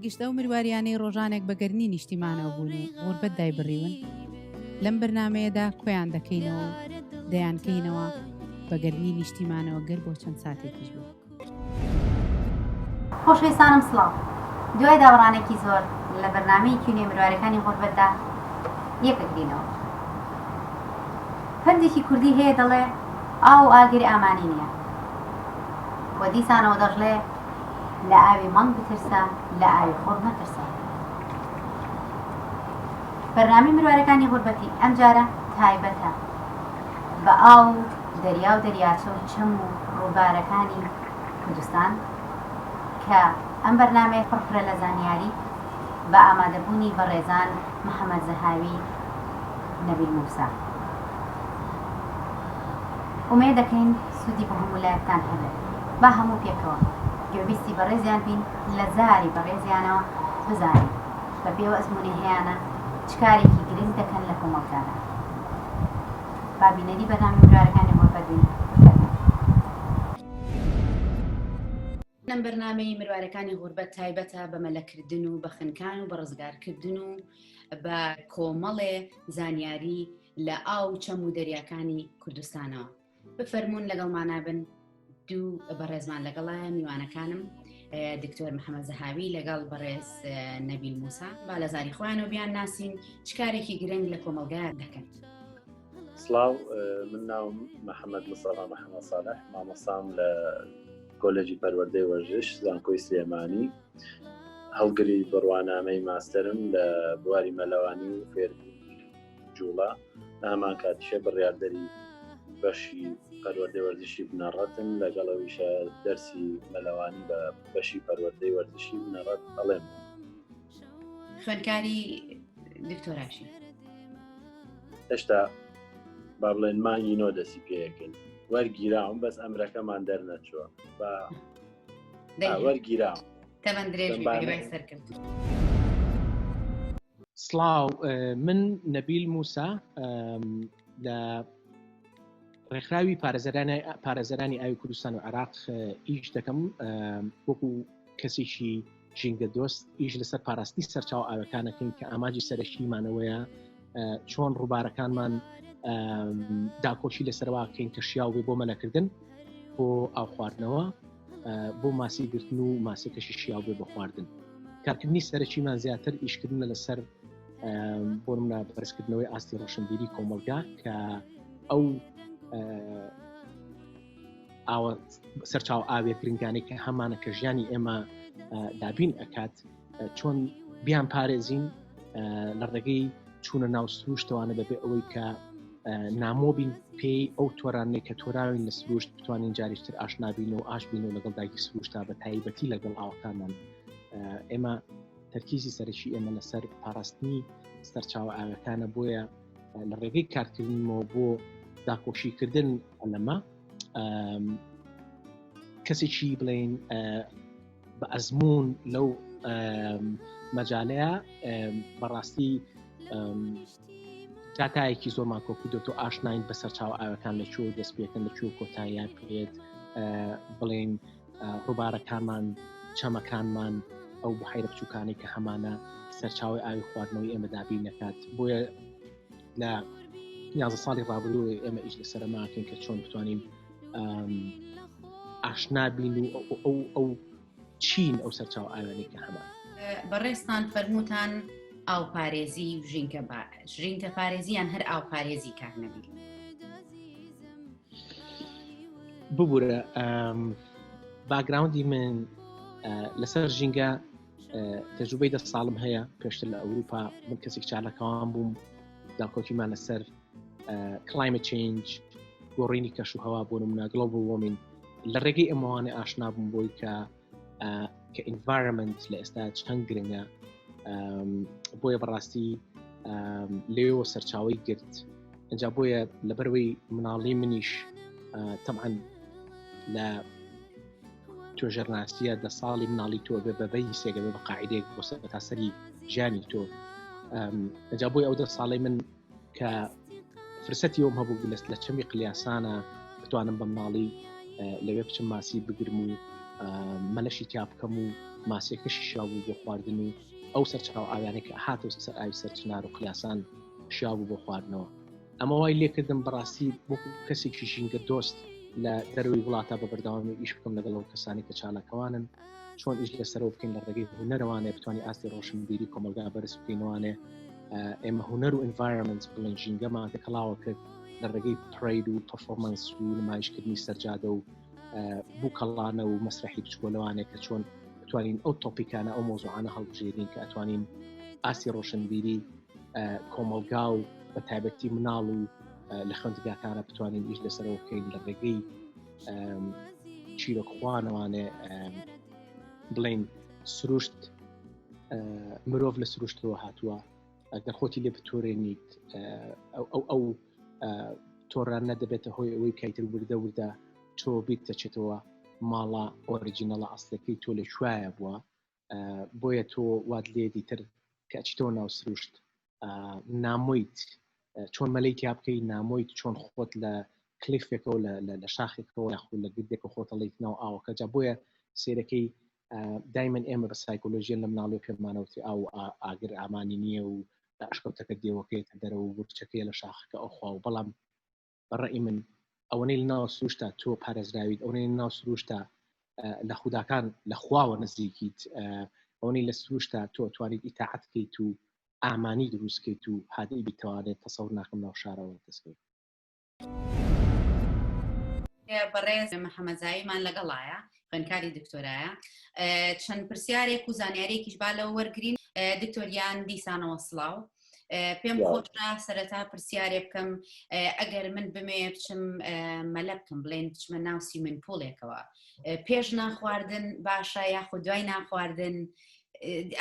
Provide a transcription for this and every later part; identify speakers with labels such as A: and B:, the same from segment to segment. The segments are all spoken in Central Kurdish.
A: گشت ئەو مرواریانەی ڕۆژانێک بە گەرمی نیشتیمانەوە بوون و غوربەت دایبڕیون، لەم بەرنامەیەدا کۆیان دەکەینەوە و دەیانکەینەوە بە گەرمی نیشتیمانەوە گەر بۆ چەند ساتێکیش بێت.
B: خۆشەویستانم سڵاو. دوای دابڕانێکی زۆر لە بەرنامەیەکی نوێ مروارەکانی غوربەتدا یەک ئەگرینەوە. پەندێکی کوردی هەیە دەڵێ ئاو و ئاگر ئامانی نییە. وە دیسانەوە دەشڵێ لە ئاوی مانگ بترسە لە ئاوی خۆر مەترسە. بەرنامەی مروارەکانی غوربەتی ئەمجارە تایبەتە بە ئاو و دەریا و دەریاچە و چەم و ڕووبارەکانی کوردستان کە ئەم بەرنامەیە پڕپرە لە زانیاری بە ئامادەبوونی بەڕێزان محەمەد زەهاوی، نەبیل موسا. ئومێد دەکەین سوودی بۆ هەموو لایەکتان هەبێت. با هەموو پێکەوە گوێبیستی بەڕێزیان بین لە زاری بەڕێزیانەوە بزانین بە پێی ئەو ئەزموونەی هەیانە چ کارێکی گرنگ دەکەن لە کۆمەڵگادا. با بینەری بەرنامەی مرارەکانی غوربەت بین. بفەرموون.
A: ئەم بەرنامەی مروارەکانی غوربەت تایبەتە بە مەلەکردن و بە خنکان و بە ڕزگارکردن و بە کۆمەڵێ زانیاری لە ئاو و چەم و دەریاکانی کوردستانەوە بفەرمونون لەگەڵمانە بن دوو بەڕێزمان لەگەڵایە میوانەکانم دکتۆر محەممەد زەهاوی لەگەڵ بەڕێز نەبیل موسا با لە زاری خۆیان و بیان ناسین چ کارێکی گرنگ لە کۆمەلگا دەکەن.
C: سڵاو من ناوم محەممەد مستەفا محەممەد ساڵح مامۆسام لە کۆلێجی پەروەردەی وەرزش زانکۆی سلێمانی هەڵگری بڕوانامەی ماستەرم لە بواری مەلەوانی و فێربوونی جوڵە لە هەمان کاتیشە بڕیاردەری بەشی پەروەردەی وەرزشی بنەڕەتم لەگەڵ ئەویشە دەرسی مەلەوانی بە بەشی پەروەردەی وەرزشی بنەڕەت ئەڵێم.
A: خوێندکاری دکتۆراشی؟
C: هێشتا با بڵێن مانگی نۆ دەسی پێەکەین وەرگیراوم بەس ئەمرەکەمان دەرنەچووە بە وەرگیراوم
A: تەمەن درێژ سەرکەوتن.
D: سڵاو من نەبیل موسا لە ڕێکخراوی پارێزەرانی ئاوی کوردستان و عراق ئیش دەکەم وەکو کەسێکی ژینگە دۆست ئیش لەسەر پاراستنی سەرچاو ئاوەکانەکەین کە ئاماجی سەرەکیمانەوەیە چۆن ڕووبارەکانمان داکۆکی لەسەرواکەین کە شیاو بێ بۆ مەلەکردن بۆ ئاو خواردنەوە بۆ ماسی گرتن و ماسیەکەشی شیاو بێ بۆ خواردن کارکردنی سەرەکیمان زیاتر ئیشکردنە لەسەر بۆ منە بەرزکردنەوەی ئاستی ڕۆشنبیری کۆمەلگا کە ئەو ئاوە سەرچاو ئاوێ گرنگانەی کە هەمانە کە ژیانی ئێمە دابین ئەکات چۆن بیان پارێزین لە ڕێگەی چوونە ناو سروشتەوانە بەبێ ئەوەی کە نامۆبین پێی ئەو تۆرانەی کە تۆراوین لە سروشت بتوانین جاریشتر ئاشنابین و ئاش بین و لەگەڵ داگی سروشتا بە تایبەتی لەگەڵ ئاوەکانمان ئێمە تەرکیزی سەرەکی ئێمە لەسەر پاراستنی سەرچاوە ئاوەکانە بۆیە لە ڕێگەی کارکردنمەوە بۆ داکۆشیکردن لەمە کەسێکی بڵین بە ئەزمون لەو مەجالەیە بەڕاستی داتایەکی زۆرمان کۆکردێت و ئاشناین بە سەرچاو ئاوەکان لە کوێ دەست پێکەن لە کوێ کۆتاییان پێت بڵین ڕووبارەکانمان چەمەکانمان ئەو بحیرە بچووکانەی کە هەمانە سەرچاوی ئاوی خواردنەوەی ئێمە دابین نەکات بۆیە لە یازە ساڵی ڕابردوو ئێمە ئیش لەسەر ماکەین کە چۆن بتوانین ئاشنا بین و ئەو ئەو چین ئەو سەرچاو ئاوێنەی کە هەمان
A: بەڕێزتان فەرمووتان ئاوپارێزی و ژینگە ژینگە پارێزیان هەر ئاوپارێزی کاک نەبیل
D: ببوورە باگراوندی من لەسەر ژینگە تەجروبەی دە ساڵم هەیە پێشتر لە ئەوروپا من کەسێک چالاکەوان بووم داکۆکیمان لەسەر climate change گۆڕینی کەش و هەوا بۆ نمونە global warming لە ڕێگەی ئەمەوانە ئاشنا بووم بۆی کە کە environment لە ئێستا چەند گرنگە بۆیە بەڕاستی لێەوە سەرچاوی گرت ئەجا بۆیە لەبەرەوەی مناڵی منیش تەعاان لە توێژەرناسیە دە ساڵی مناڵی تۆ بێ بەبەی سێگە بە قاعدێک بۆ سەرتاسەری ژیانی تۆ ئەجا بۆی ئەو دە ساڵی من کە فرسەتی ئەوم هەبوو لەست لە چەمی قلیاسانە بتوانم بە مناڵی لەوێ بچم ماسی بگرم و مەلەشی تیا بکەم و ماسیەکەشی شیاو بوو بۆ خواردن و ئەو سەرچاو ئاویانەی کە هاتەوە سەر ئاوی سەرچنار و قیاسان شیاو بوو بۆ خواردنەوە. ئەمە وای لێکردم بەڕاستی وەکو کەسێکی ژینگە دۆست لە دەرەوەی وڵاتە بە بەردەوامی ئیش بکەم لەگەڵ ئەو کەسانی کە چالاکەوانن چۆن ئیش لەسەرەوە بکەین لە ڕێگەی هونەرەوانێ بتوانین ئاستی ڕۆشنبیری کۆمەڵگا بەرز بکەینەوانێ ئێمە هونەر و environment بڵێن ژینگەمان تێکەڵاوە کرد لە ڕێگەی parade و performance و نمایشکردنی سەرجادە و بووکەڵانە و مەسرحی بچکۆلەوانێک کە چۆن بتوانین ئەو topic انە ئەو مۆزوعانە هەڵبژێرین کە ئەتوانین ئاستی ڕۆشنبیری کۆمەڵگا و بە تایبەتی مناڵ و لە خوێندگاکانە بتوانین ئیش لەسەرەوە بکەین لە ڕێگەی چیرۆکخوانەوانێ بڵین سروشت مرۆڤ لە سروشتەوە هاتووە ئەگەر خۆتی لێ بتۆرێنیت ئەو ئەو تۆران نەدەبێتە هۆی ئەوەی کایتر وردە وردە تۆ بیت دەچێتەوە ماڵە original ە ئەسلەکەی تۆ لە کوایە بووە بۆیە تۆ وات لێ دیتر کە ئەچیتەوە ناو سروشت نامۆیت چۆن مەلەی تیا بکەی نامۆیت چۆن خۆت لە cliff ێکەوە لە شاخێکەوە یاخود لە گردێکە خۆتەڵیت ناو ئاوەکە جا بۆیە سێرەکەی دایمەن ئێمە بە سایکۆلۆژیە لە مناڵی پێمانەوتی ئاو ئاگر ئامانی نییە و لە ئەشکەوتەکە دێوەکەیتە دەرەوە ورچەکەی لە شاخەکە ئەوخوا و بەڵام بە ڕەئی من ئەوەنەی لە ناو سروشتا تۆ پارێزراویت ئەوەنەی لە ناو سروشتا لە خوداکان لە خواوە نزیکیت ئەوەنەی لە سروشتا تۆ توانیت ئیتاعەت کەیت و ئامانی دروست کەیت و هادی بیتوانێت تەسەور ناکەم ناو شارەوە دەستکەوت.
A: بەڕێز محەممەدزاییمان لەگەڵایە خوێندکاری دکتۆرایە چەند پرسیارێک و زانیارێکیش با لەوە وەرگین دکتۆریان دیسانەوە سڵاو پێم خۆشە سەرەتا پرسیارێ بکەم ئەگەر من بمێ بچم مەلە بکەم بڵێن بچمە ناو swimming pool ێکەوە پێش ناخواردن باشە یاخود دوای ناخواردن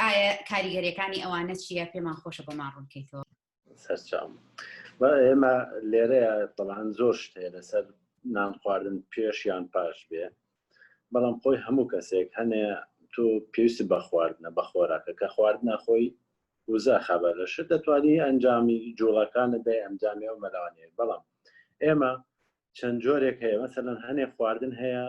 A: ئایا کاریگەریەکانی ئەوانە چییە؟ پێمان خۆشە بۆمان ڕوونکەیتەوە.
C: سەرچاوم ئێمە لێرەیە تەڵان زۆر شت هەیە لەسەر نان خواردن پێش یان پاش بێ بەڵام خۆی هەموو کەسێک هەنێ تۆ پێویست بە خواردنە بە خۆراکە کە خواردنە خۆی وزە خەبەر لە شت دەتوانی ئەنجامی جوڵەکانت دای ئەنجامی ئەو مەلەوانەیە بەڵام ئێمە چەند جۆرێک هەیە مەسەلەن هەنێ خواردن هەیە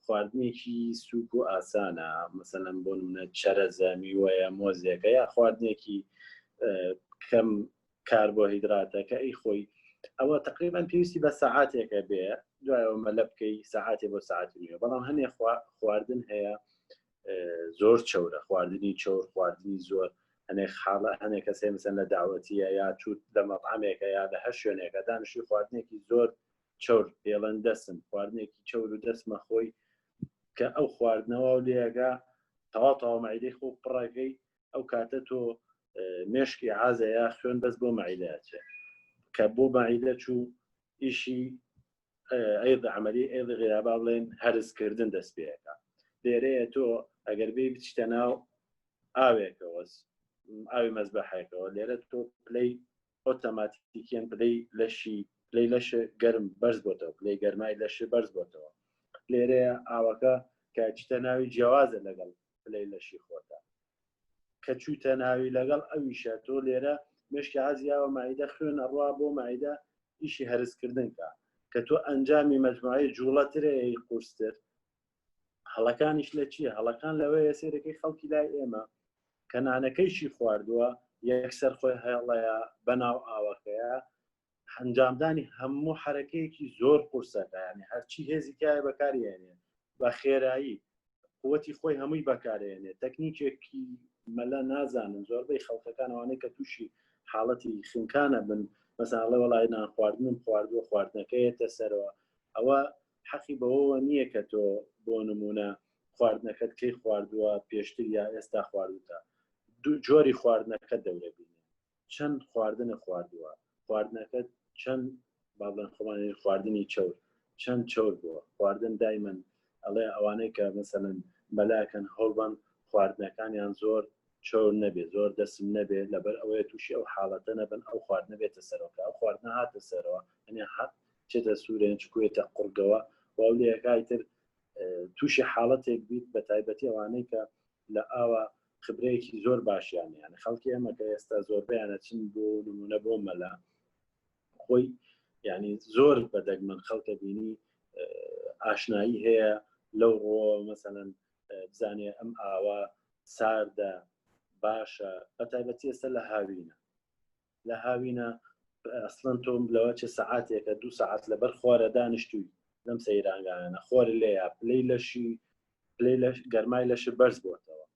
C: خواردنێکی سوک و ئاسانە مەسەلەن بۆ نمونە چەرەزە میوەیە مۆزێکە یا خواردنێکی کەم کاربۆهیدراتەکە ئەی خۆی ئەوە تقریبان پێویستی بە سەعاتێکە بێ دوایەوە مەلە بکەی سەعاتێ بۆ ساعتی نیە بەڵام هەنێ خواردن هەیە زۆر چەورە خواردنی چەور خواردنی زۆر هەنێک حاڵە هەنێک کەسێ مەسەن لە داوەتیە یا چوت لە مەطعمێکە یا لە هەر شوێنێکە دانیشی خواردنێکی زۆر چەور پێڵەن دەسم خواردنێکی چەور و دەسمە خۆی کە ئەو خواردنەوە و لێگا تەواو تەواو مەعیدەی خۆ پڕەکەی ئەو کاتە تۆ مێشکی عازە یا خوێن بەس بۆ مەعیدە ئەچێ کە بۆ مەعیدە چوو ئیشی ئەیض عملی ئەیض غیرا با بڵێن هەرسکردن دەست پێەکە لێرەیە تۆ ئەگەر بێ بچیتە ناو ئاوێکەوە ئاوی مەزبەحێکەوە لێرە تۆ پلەی ئۆتۆماتیکیان پلەی لەشی پلەی لەش گەرم بەرز بۆتەوە پلەی گەرمای لەش بەرز بۆتەوە لێرەیە ئاوەکە کە چیتە ناوی جیاوازە لەگەڵ پلەی لەشی خۆتە کە چوویتە ناوی لەگەڵ ئەویشە تۆ لێرە مێشکی عازیاوە مەعیدە خوێن ئەڕوا بۆ مەعیدە ئیشی هەرسکردن کە کە تۆ ئەنجامی مەجموعەی جوڵەترەیە قورستر هەڵەکانیش لە چییە هەڵەکان لەوەیە سێرەکەی خەڵکی لای ئێمە کە نانەکەیشی خواردووە یەکسەر خۆی هەڵەیە بەناو ئاوەکەیە ئەنجامدانی هەموو حرەکەیەکی زۆر قورسەکە ینی هەرچی هێزی تایە بەکارێنێ بە خێرایی قوتی خۆی هەمووی بەکارێنێ تەکنیکێکی مەلا نازانن زۆربەی خەڵکەکان ئەوانەی کە تووشی حاڵەتی خنکانە بن مەسەڵە وەڵای نان خواردنم خواردووە خواردنەکەیەتە سەرەوە ئەوە حەقی بەوەوە نییە کە تۆ بۆ نمونە خواردنەکەت کەی خواردووە پێشتر یا ئێستا خواردوتە دوو جۆری خواردنەکە دەورە بینێ چەند خواردنە خواردووە خواردنەکەت چەند با بڵێن خۆمانی خواردنی چەور چەند چەور بووە خواردن دایمەن ئەڵێ ئەوانەی کە مەسەلەن بەلاکەن هەوڵبەن خواردنەکانیان زۆر چەور نەبێ زۆر دەسم نەبێ لەبەر ئەوەیە تووشی ئەو حاڵەتە نەبن ئەو خواردنە بێتە سەرەوە کە ئەو خواردنە هاتە سەرەوە ئەنێ هات چێتە سوورێن چکوێتە قوڕگەوە و ئەو لەیەکای تر تووشی حاڵەتێک بیت بە تایبەتی ئەوانەی کە لە ئاوا خبرەیەکی زۆر باشیان یانە خەڵکی ئێمە کە ئێستا زۆربەیانە چن بۆ نمونە بۆ مەلا خۆی یعنی زۆر بە دەگمەن خەڵکە بینی ئاشنایی هەیە لەو ڕۆ مەسەەن بزانێ ئەم ئاوە ساردە باشە بە تایبەتی ئێستا لە هاوینە لە هاوینە ئەسڵەن تۆم لەوە چه سەعاتێکە دو سەعات لەبەر خۆرە دانیشتووی لەم سەیرانگایانە خۆر لێیە پلەی لەشی پلەی لەش گەرمای لەش بەرز بۆتەوە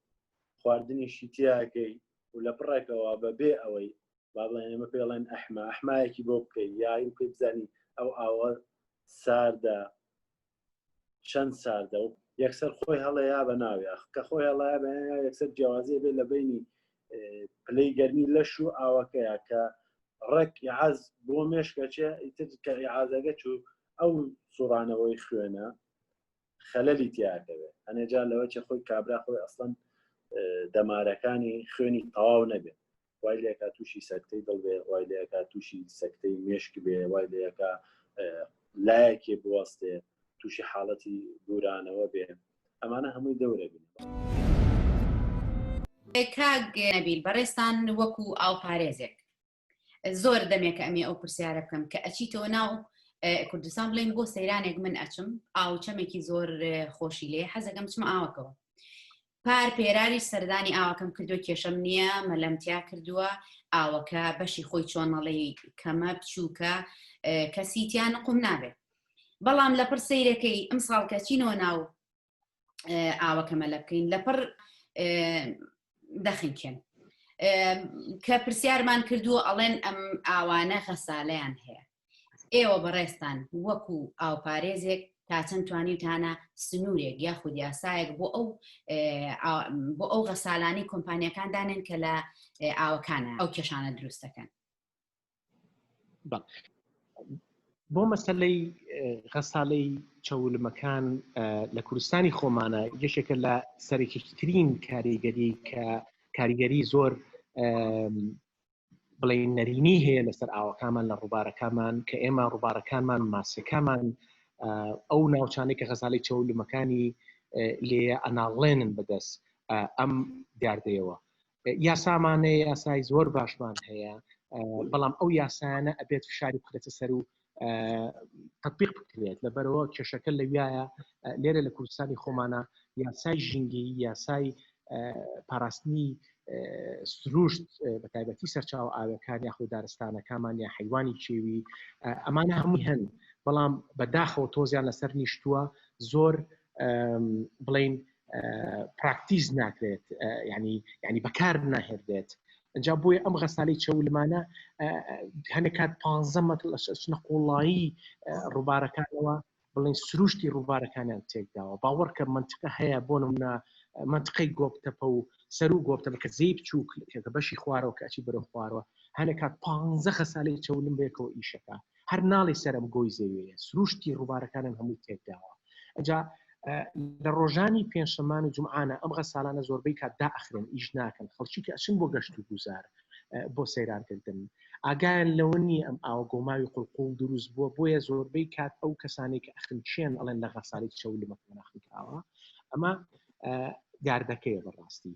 C: خواردنیشی تیاکەی و لە پڕێکەوە بە بێ ئەوەی با بڵێن ئێمە پێڵێن ئەحما ئەحمایەکی بۆ بکەی یایم بکەی بزانی ئەو ئاوە ساردە چەند ساردە و یەکسەر خۆی هەڵەیە بە ناوی کە خۆی هەڵەیە بە یەکسەر جیاوازی بێ لە بینی پلەی گەرمی لەش و ئاوەکەیە کە ڕێک عاز بۆ مێشکەچێ ئیتر کە عازەگە چوو ئەو سوڕانەوەی خوێنە خەلەلی تیاکەوێت هەنێ جار لەوە چێ خۆی کابرا خۆی ئەسڵەن دەمارەکانی خوێنی تەواو نەبێت وای لێکا تووشی سەکتەی دڵ بێ وای لێکا تووشی سەکتەی مێشک بێ وای لێکا لایەکێ بوەستێ تووشی حاڵەتی بورانەوە بێ ئەمانە هەمووی دەورە بین.
A: کاک نەبیل بەڕێزتان وەکو ئاوپارێزێک زۆر دەمێکە ئەمێ ئەو پرسیارە بکەم کە ئەچیتەوە ناو کوردستان بڵێن بۆ سەیرانێک من ئەچم ئاو چەمێکی زۆر خۆشی لێ حەزەکەم چمە ئاوەکەوە پار پێراری سەردانی ئاوەکەم کردو کێشەم نییە مەلەم تیا کردووە ئاوەکە بەشی خۆی چۆنەڵی کەمە بچووکە کەسی تیان قوم نابێت بەڵام لەپڕ سەیرەکەی ئەمساڵ کە چینەوە ناو ئاوەکە مەلە بکەین لەپڕ دەخنکێن کە پرسیارمان کردووە ئەڵێن ئەم ئاوانە غەسالەیان هەیە ئێوە بەڕێزتان وەکو ئاوپارێزێک تا چەند توانیوتانە سنوورێک یاخود یاسایەک بۆ ئەو بۆ ئەو غەسالانی کۆمپانیەکان دانێن کە لە ئاوەکانە ئەو کێشانە دروست دەکەن؟
D: بۆ مەسلەی غەسالەی چەولمەکان لە کوردستانی خۆمانە یەکێکە لە سەرەکیترین کاریگەری کە کاریگەری زۆر بڵێین نەرێنی هەیە لەسەر ئاوەکانمان لە ڕووبارەکانمان کە ئێمە ڕووبارەکانمان ماسیەکانمان ئەو ناوچانەی کە غەزالی چەولمەکانی لێ ئەناڵێنن بەدەست ئەم دیاردەیەوە یاسامانەیە یاسای زۆر باشمان هەیە بەڵام ئەو یاسایانە ئەبێت فشاری بخرێتە سەر و تطبیق بکرێت لەبەرەوە کێشەکە لەویایە لێرە لە کوردستانی خۆمانە یاسای ژینگەیی یاسای پاراستنی سروشت بە تایبەتی سەرچاوە ئاوەکان یاخود دارستانەکانمان یا حیوانی کێوی ئەمانە هەمووی هەن بەڵام بەداخەوە تۆزیان لەسەر نیشتووە زۆر بڵین پراکتیز ناکرێت ینی ینی بەکار ناهێردێت ئەجا بۆیە ئەم غەسالی چەولمانە هەنێک کات پ مەتر لە چنە قوڵایی ڕووبارەکانەوە بڵێن سروشتی ڕووبارەکانیان تێکداوە باوەڕکە منتقە هەیە بۆ نمونە منتقەی گۆپتەپە و سەرو گۆپتەپە کە زێی بچووک کە بەشی خوارەوە کە ئەچی بەرەو خوارەوە هەنێک کات پ خەسالەی چەولم بێکەوە ئیشەکە هەر ناڵی سەرم گۆی زەویە سروشتی ڕووبارەکانیان هەمووی تێکداوە ئەجا لە ڕۆژانی پێنجشەمان و جمعانە ئەم غەسالانە زۆربەی کات داخرێن ئیش ناکەن خەڵکی کە ئەچن بۆ گەشت و گوزار بۆ سەیرانکردن ئاگایان لەوە نییە ئەم ئاوە گۆماوی قوڵقوڵ دروست بووە بۆیە زۆربەی کات ئەو کەسانەی کە ئەخنکێن ئەڵێن لە غەسالی چەولمەکە ناخنکراوە ئەمە دیاردەکەیە بەڕاستی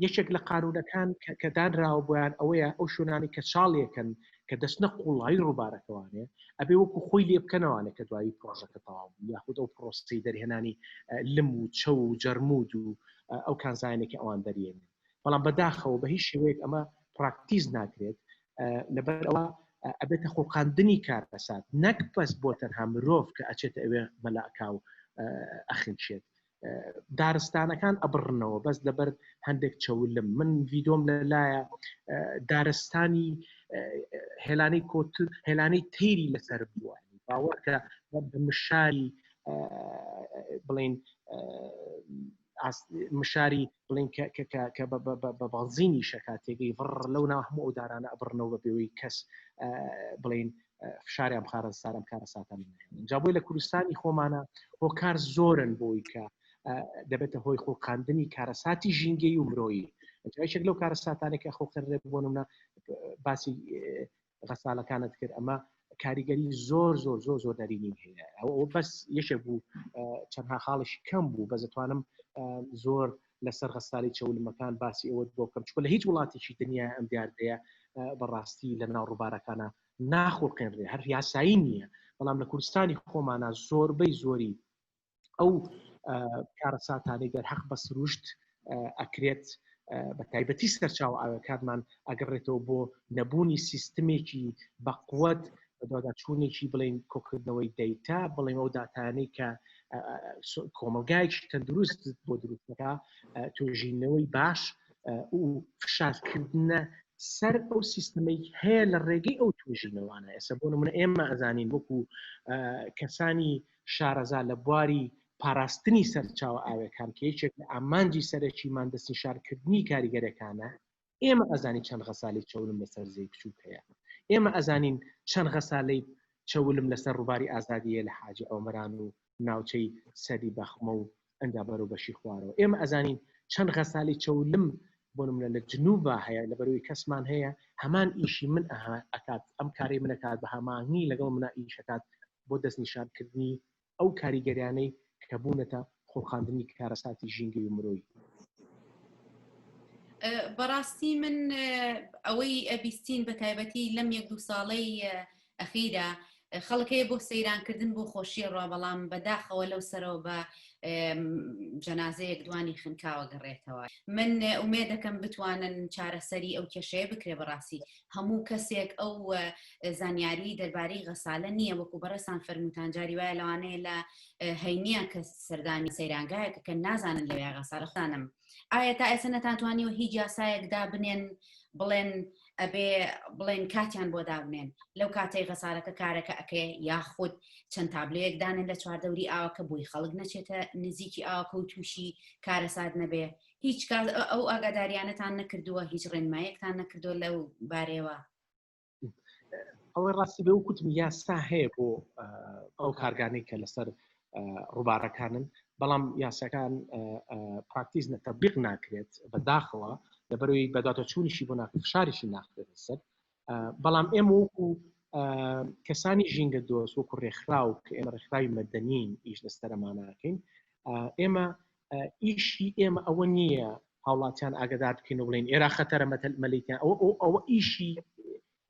D: یەکێک لە قانونەکان کە دانراوە بۆیان ئەوەیە ئەو شوێنانی کە چاڵێکن کە دەچنە قوڵایی ڕووبارەکەوانێ ئەبێ وەکو خۆی لێ بکەنەوانێ کە دوایی پرۆژەکە تەواو بوو یاخود ئەو پرۆسەی دەرهێنانی لم و چەو و جەرمود و ئەو کانزایانێکی ئەوان دەریێنن بەڵام بەداخەوە بە هیچ شێوەیەک ئەمە پراکتیز ناکرێت لەبەر ئەوە ئەبێتە خوڵقاندنی کارەسات نەک بەس بۆ تەنها مرۆڤ کە ئەچێتە ئەوێ مەلاکا و ئەخنچێت دارستانەکان ئەبڕنەوە بەس لەبەر هەندێک چەولم من ڤیدۆم لەلایە دارستانی هێلانەی کۆت هێلانەی تەیری لەسەر بووە باوەڕکە بە مشاری بڵین مشاری بڵین کە بە بەنزینی شەکاتێگەی ڤڕ لەو ناو هەموو ئەو دارانە ئەبڕنەوە بە بێەوەی کەس بڵین فشاریان بخارە سەر ئەم کارەساتانە نەهێنن جا بۆی لە کوردستانی خۆمانە هۆکار زۆرن بۆی کە دەبێتە هۆی خوڵقاندنی کارەساتی ژینگەی و مرۆیی یەکێک لەو کارەساتانێک کە خۆخێنرێت بۆ نمونە باسی غەسالەکانت کرد ئەمە کاریگەری زۆر زۆر زۆر زۆر نەرێنی هەیە ئەوە بەس یەکێک بوو چەندها خاڵێکی کەم بوو بەس دەتوانم زۆر لەسەر غەسالی چەولمەکان باسی ئەوەت بۆ بکەم چونکە لە هیچ وڵاتێکی دنیا ئەم دیاردەیە بەڕاستی لە ناو ڕووبارەکانە ناخوڵقێنرێ هەر یاسایی نییە بەڵام لە کوردستانی خۆمانە زۆربەی زۆری ئەو کارەساتانەی دەرحەق بە سروشت ئەکرێت بە تایبەتی سەرچاوە ئاوەکانمان ئەگەڕێتەوە بۆ نەبوونی سیستمێکی بەقوت بەدواداچوونێکی بڵین کۆکردنەوەی دەیتا بڵێن ئەو داتانەی کە کۆمەلگایکی تەندروست بۆ دروستەکە توێژینەوەی باش و فشارکردنە سەر ئەو سیستمەی هەیە لە ڕێگەی ئەو توێژینەوانە ئێستا بۆ نمونە ئێمە ئەزانین وەکو کەسانی شارەزا لە بواری پاراستنی سەرچاوە ئاوێکان کە یەکێک لە ئامانجی سەرەکیمان دەستنیشانکردنی کاریگەرەکانە ئێمە ئەزانین چەند غەسالەی چەولم لەسەر زێی بچووک هەیە ئێمە ئەزانین چەند غەسالەی چەولم لەسەر ڕووباری ئازادیە لە حاجی ئۆمەران و ناوچەی سەری بەخمە و ئەنجا بەرەو بەشی خوارەوە ئێمە ئەزانین چەند غەسالی چەولم بۆ نمونە لە جنوبا هەیە لە بەروی کەسمان هەیە هەمان ئیشی من ئەکات ئەم کارەی منەکات بە هەماهنگی لەگەڵ منە ئیشەکات بۆ دەستنیشانکردنی ئەو کاریگەریانەی کە بوونەتە خوڵقاندنی کارەساتی ژینگەی و مرۆیی.
A: بەڕاستی من ئەوەی ئەبیستین بە تایبەتی لەم یەک دوو ساڵەی ئەخیرا خەڵک هەیە بۆ سەیرانکردن بۆ خۆشی ڕوا بەڵام بەداخەوە لەو سەرەوە بە جەنازەیەک دوانی خنکاوە گەڕێتەوە من ئومێ دەکەم بتوانن چارەسەری ئەو کێشەیە بکرێ بەڕاستی هەموو کەسێک ئەو زانیاری دەربارەی غەسالە نییە وەکو بەڕێسان فەرمووتان جاری وایە لەوانەیە لە هەینیە کە سەردانی سەیرانگایەکە کە نازانن لەوێ غەسالە خانم ئایا تا ئێستا نەتانتوانیوە هیچ یاسایەک دابنێن بڵێن ئەبێ بڵێن کاتیان بۆ دابنێن لەو کاتەی غەسالەکە کارەکە ئەکێ یاخود چەند تابلۆیەک دانێن لە چواردەوری ئاوەکە بۆی خەڵک نەچێتە نزیکی ئاوەکە و تووشی کارەسات نەبێ هیچ کات ئەو ئاگاداریانەتان نەکردووە هیچ ڕێنمایەکتان نەکردووە لەو بارەیەوە
D: ئەوەی ڕاستی بێ وکوتم یاسا هەیە بۆ ئەو کارگانەی کە لەسەر ڕووبارەکانن بەڵام یاساکان پراکتیز نەتەبیق ناکرێت بەداخەوە لەبەرەوەی بەداتە چوونیشی بۆ ناکرێت فشاریشی ناخرێتە سەر بەڵام ئێمە وەکو کەسانی ژینگە دۆست وەکو ڕێکخراو کە ئێمە ڕێکخراوی مەدەنین ئیش لەسەرماناکەین ئێمە ئیشی ئێمە ئەوە نییە هاوڵاتیان ئاگدار بکەین و بڵین ئێرا خەتەرە مەلیتیان ئەوە ئەوە ئیشی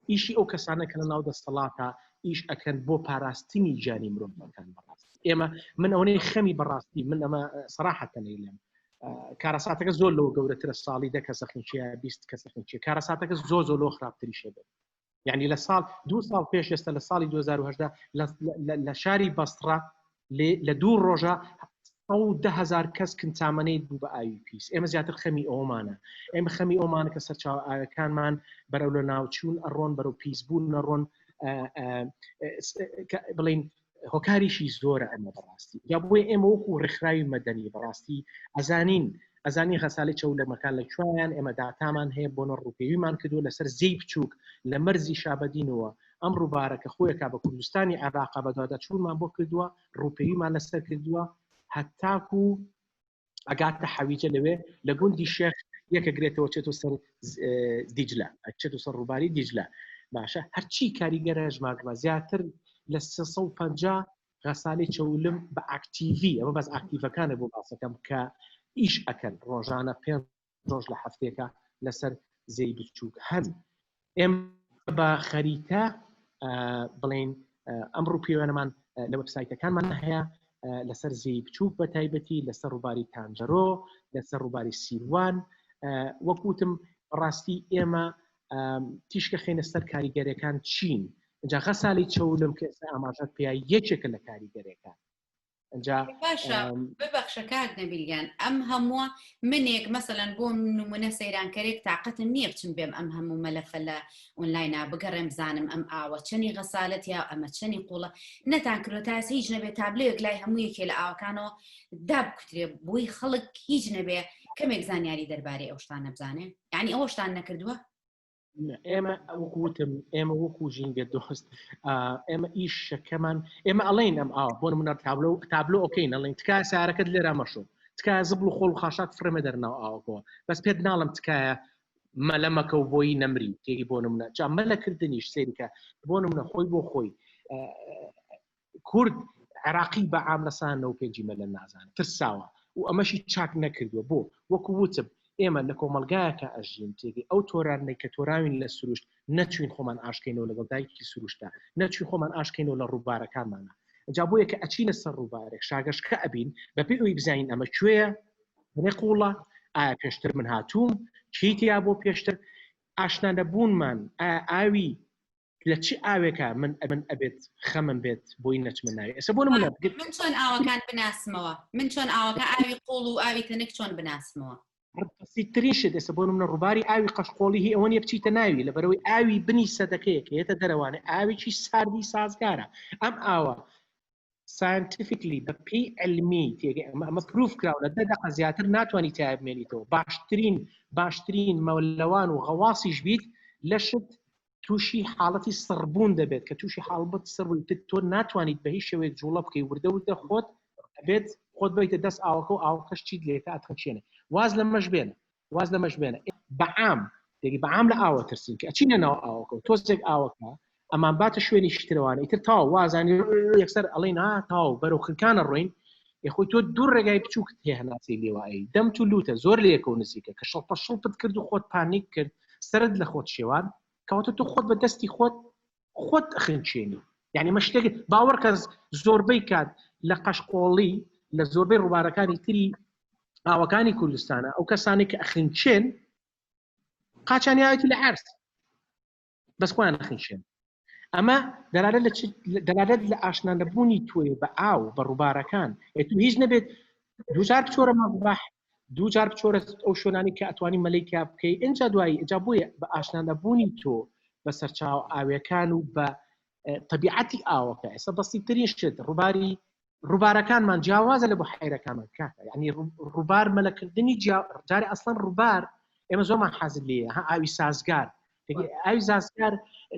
D: ئیشی ئەو کەسانە کە لە ناو دەستەڵاتە ئیش ئەکەن بۆ پاراستنی گیانی مرۆڤەکان بەڕاست ئێمە من ئەوەی خەمی بەڕاستی من ئەمە سەراحەتەن لێم کارەساتەکە زۆر لەوە گەورەترە ساڵی دە کەسە خنچیە 20 کەسە خنچیە کارەساتەکە زۆر زۆر لەوە خراپتریشە بێت یعنی لە ساڵ دو ساڵ پێش ئێستا لە ساڵی 2010 لە شاری بەسڕە لە دوو ڕۆژە هزار کەس کنتامەنەی بوو بە ئاوی پیس ئێمە زیاتر خەمی ئەومانە ئێمە خەمی ئەومانە کە سەرچاوە ئاوەکانمان بەرەو لە ناوچوون ئەڕۆن بەرەو پیس بوون نەڕۆن بڵین هۆکاریشی زۆرە ئەمە بەڕاستی یا بۆیە ئێمە وەکو ڕێکخراوی مەدەنی بەڕاستی ئەزانین ئەزانی غەسالی چەو لە مەکان لە کوایان ئێمە داتامان هەیە بۆنە ڕووپێویمان کردو لەسەر زێی بچووک لە مەرزی شابەدینەوە ئەم ڕووبارە کە خۆیەکە بە کوردستانی عێراقا بەدواداچوونمان بۆ کردووە ڕووپێویمان لەسەر کردووە هەتاکو ئەگاتە حەویجە لەوێ لە گوندی شێخ یەکەگرێتەوە چێتۆ سەر دیجلە ئەچێتۆ سەر ڕووباری دیجلە باشە هەرچی کاریگەرە ژماردمە زیاتر لە 350 غەسالی چەولم بە ئاکتیڤی ئەمە بەس ئاکتیڤەکانە بۆ باسەکەم کە ئیش ئەکەن ڕۆژانە پێ ڕۆژ لە هەفتێکە لەسەر زێی بچووک هەن ئێمە بە خەریتە بڵین ئەم ڕووپێوانەمان لە وەبسایتەکانمان هەیە لەسەر زێی بچووک بە تایبەتی لەسەر ڕووباری تانجەرۆ لەسەر ڕووباری سیروان وەکوتم ڕاستی ئێمە تیشکە خێنە سەر کاریگەرەکان چین جا غەسالی چەولم کە ئێستا ئاماژەت پێیا یەکێکە لە کاریگەرەکان
A: ئەجا باشە ببەخشە کاک نەبیلیان ئەم هەمووە منێک مەسەەن بۆ نمونە سەیرانکەرێک تااقەتم نییە بچم بێم ئەم هەموو مەلەفە لە ئۆنلاینە بگەڕێم بزانم ئەم ئاوە چەنی غەسالەت یا ئەمە چەنی قوڵە نەتان کرۆ تا هیچ نەبێت تابلۆیەک لای هەموو یەکێ لە ئاوەکانەوە دابکوترێ بۆی خەڵک هیچ نەبێ کەمێک زانیاری دەربارەی ئەو شتانە بزانێ یعنی ئەوەشتان نەکردووە
D: ئێمە وەکوتم ئێمە وەکو ژینگە دۆست ئێمە ئیشەکەمان ئێمە ئەڵێن ئەم ئاو بۆ منە تابلۆ تابلۆ ئۆکەین ئەڵێن تکایە سارەکەت لێرا مەشۆ تکایە زبڵ و خۆڵ و خاشاک فڕێمە دەرناو ئاوەکەوە بەس پێت ناڵم تکایە مەلە مەکە و بۆی نەمری تێری بۆ نمونە جا مەلەکردنیش سەیرکە بۆ نمونە خۆی بۆ خۆی کورد عێراقی بە عام لە سا 95 مەلە نازانێت ترساوە و ئەمەشی چاک نەکردووە بۆ وەکو وتم ئێمە لە کۆمەلگایەکە ئەژین تێگەی ئەو تۆرانەی کە تۆراوین لە سروشت نەچوین خۆمان ئاشکەینەوە لەگەڵ دایکی سروشتە نەچوین خۆمان ئاشکەینەوە لە ڕووبارەکانمانە. جا بۆیە کە ئەچینە سەر ڕووبارێک شاگەشکە ئەبین بەپێی ئەوی بزانین ئەمە کوێیە بنێ قوڵە ئایا پێشتر من هاتووم چی تیا بۆ پێشتر ئاشنا نەبوونمان ئایا ئاوی لە چ ئاوێکە من ئەمن ئەبێت خەمم بێت بۆی نەچمە ناوی ئێستا بۆ نمونە
A: من چۆن ئاوەکان بناسمەوە من چۆن ئاوەکە ئاوی قوڵ و ئاوی تەنک چۆن بناسمەوە
D: بەسیترین شت ئێستا بۆ نمونە ڕووباری ئاوی قەشقۆڵی هی ئەوە نیە بچیتە ناوی لەبەرەوەی ئاوی بنی سەدەکەیە کە یەتە دەرەوانێ ئاوێکی ساردی سازگارە ئەم ئاوە scientifically بە پێی علمی تێگەی ئەمە ئەمە proof کراوە لە دە دەقە زیاتر ناتوانانی تیا بمێنیتەوە باشترین باشترین مەلەوان و غەواسیش بیت لەشت تووشی حاڵەتی سڕبوون دەبێت کە تووشی حاڵبت سڕبووی تر تۆ ناتوانیت بە هیچ شێوەیەک جوڵە بکەی وردە وردە خۆت ئەبێت خۆت بیتە دەست ئاوەکە و ئاوەکەش چیت لێکە ئەتخنچێنێ واز لەمەش بێنە واز لەمەش بێنە بەعام دەگی بەعام لە ئاوە ترسین کە ئەچینە ناو ئاوەکە و تۆزێک ئاوەکە ئەمان باتە شوێنی شترەوانە ئیتر تاو وازانی یەکسەر ئەڵێن ها تاو بەرەو خنکانە ڕۆین یخۆی تۆ دوو ڕێگای بچووکت هەیە هەناسەی لێوایی دەم تو لوتە زۆر لەیەکەوە نزیکە کە شڵپە شڵپت کرد و خۆت پانیک کرد سەرت لە خۆت شێوان کەواتە تۆ خۆت بە دەستی خۆت خۆت ئەخنچێنی یعنی مە شتێک باوەڕ کە زۆربەی کات لە قەشقۆڵی لە زۆربەی ڕووبارەکانی تری ئاوەکانی کوردستانە ئەو کەسانێک کە ئەخنچێن قاچان یاوێتی لە عرس بەس خۆیان نەخنچێن ئەمە دەلالەت لە دەلالەت لە ئاشنا نەبوونی تۆی بە ئاو بە ڕووبارەکان ئێ تو هیچ نەبێت دووجار بچۆرە مەزبەح دووجار بچۆرە ئەو شوێنانی کە ئەتوانی مەلەی تیا بکەی ئینجا دوایی ئینجا بۆیە بە ئاشنا نەبوونی تۆ بە سەرچاو ئاویەکان و بە تەبیعەتی ئاوەکە ئێستا بەسیترین شت ڕووباری ڕووبارەکانمان جیاوازە لە بحیرەکانمان کاکە یعنی ڕووبار مەلەکردنی جارێ ئەسڵەن ڕووبار ئێمە زۆرمان حازر لێیە ها ئاوی سازگار ئاوی سازگار